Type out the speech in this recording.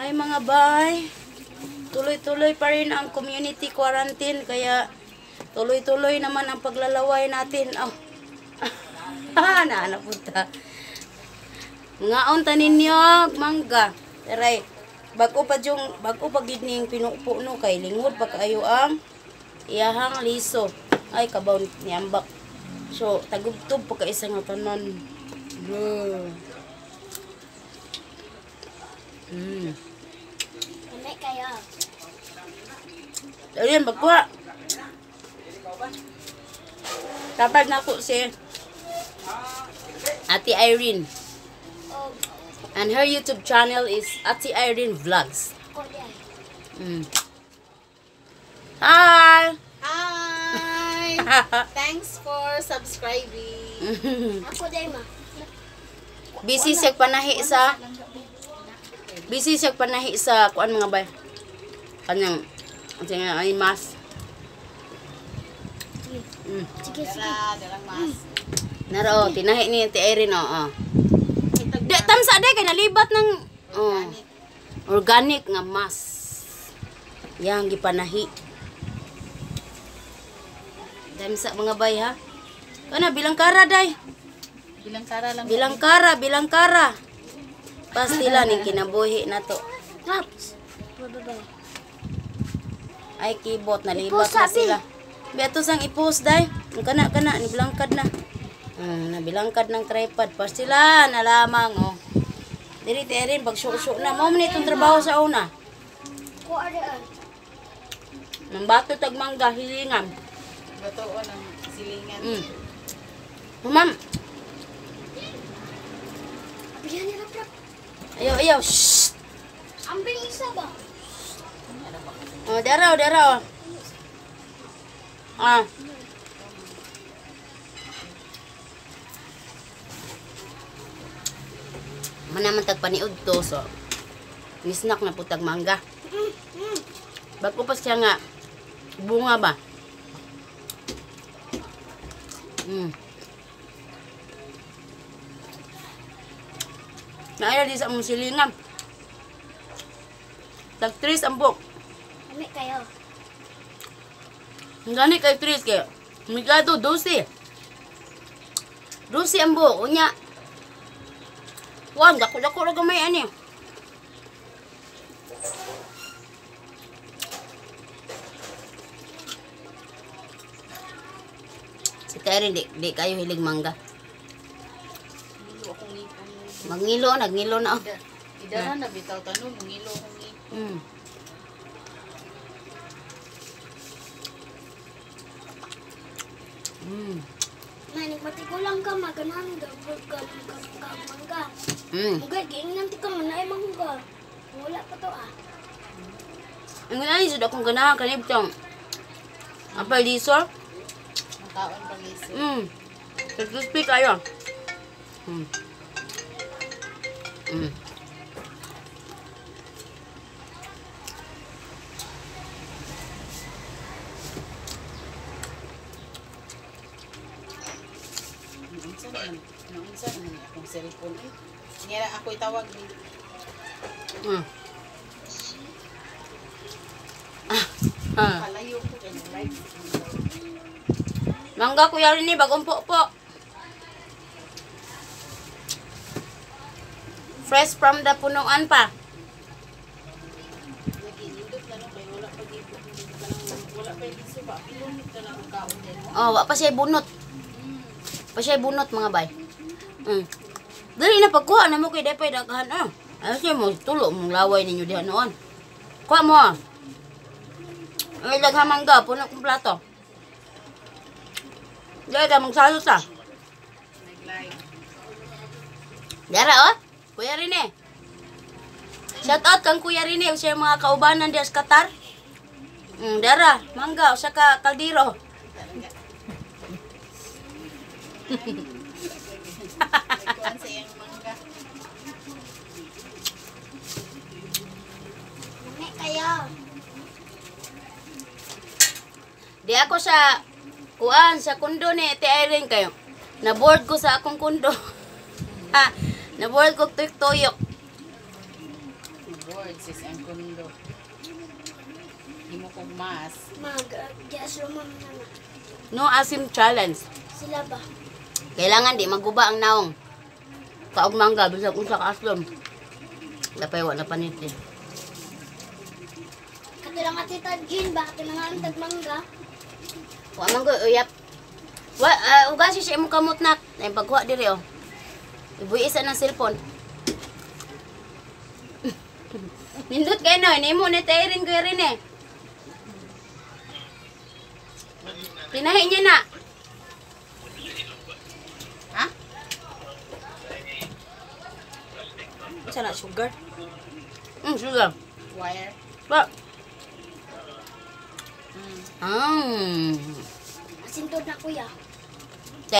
Ay mga bay, tuloy-tuloy pa rin ang community quarantine kaya tuloy-tuloy naman ang paglalaway natin. Oh. Naana punta. Ngaon ta ninyo mangga. Taray, bag-o pa yung bag-o pa gid ning pinupo no kay lingod pa kaayo ang iyahang liso. Ay kabaw niambak. So tagubtob pa ka isa nga tanan. Kami kayo. Ayun, bagkuha. Tapad na ko si Ate Irene. And her YouTube channel is Ate Irene Vlogs. Hi! Hi! Thanks for subscribing. Ako din ma. Busy siya panahi sa kuan mga bay. Kanyang ay mas. Sige, sige. Dalang mas. Naro, tinahi ni Ate Irene, oo. Di tamsa day kay nalibat ng oh, organic nga mas. Yang gipanahi. Damsa mga bay ha. Kana bilang kara day. Bilang kara lang. Bilang kara, bilang kara. Pastila ning kinabuhi na to. Raps. Bababay. Ay kibot nalibat I-post, na sabi. sila. Beto sang i-post day. Ang kana kana ni bilangkad na. Nabilangkad ng tripod. Pastila na lamang oh. Diri ti Erin pag su na mao man itong trabaho sa una. Kuha ay. Nambato tag mangga hilingan. Batoon ang silingan. Ma'am, Abihan ni rap rap. ayaw ayaw. Shh. Ambing isa ba? Oh, daraw, daraw. Ah. Manaman tag paniud to so. Nisnak na putag mangga. Bago pa siya nga bunga ba? Naaya di sa among silingan. Tag 3 ang buok. Kami kayo. Ang gani kay 3 kay migado 12. 12 ang buok unya. Kuan dako-dako ra gamay ani. Si Terry di kayo hilig mangga. Magngilo, nagngilo na. Oh. Idara na bitaw tanong, mangilo akong ngipon. Manig matigulang ka, maganahan ka, ka, ka, ka, mangga. Mangga, giingnan ti ka, manay mangga. Wala pa to ah. Ang ganani jud akong ganahan kanibtong. Apay liso. Ang kaon pang liso. Crispy kayo. Naunsa naman ni akong cellphone eh. Niya na ako itawag ni. Palayo ko kay live. Mangga kuya rin ni bagong po. Fresh from the punuan pa. Oh, wa pa siya bunot. Pa siya bunot mga bay. Dali na pagkuha na mo kay depay daghan ah. Ano siya mo tulo mong laway ninyo diha noon. Kuha mo. Ah. Ay daghan mangga puno kong plato. Dali ka magsalo ta. Dara oh. Kuya Rene. Shout out kang Kuya Rene sa mga kaubanan diha sa Qatar. Dara, mangga usa ka kaldero. Kuan sa iyang mangga. Kami kayo. Di ako sa kuan sa kundo ni Ate Irene kayo. Na-board ko sa akong kundo. Ha, na-board ko tuyok-tuyok. Board sis ang kundo. Himo kog mas. Mag gas lumam na na. No asim challenge. Sila ba? Kailangan di maguba ang naong. Kaog mangga bisag unsa ka aslom. Lapay wa na panit eh. Katulang at Tita Jean ba? Katulang ang tagmangga. Wa man ko uyap. Wa ugasi siya imong kamot nak. Nay pagkuha diri oh. Ibuhi isa ng cellphone. Nindot kay no, nimo ni Tairin ko rin eh. Pinahi niya na. Ha? Unsa na sugar? Sugar. Wire. Ba. Mm. Asintod na kuya.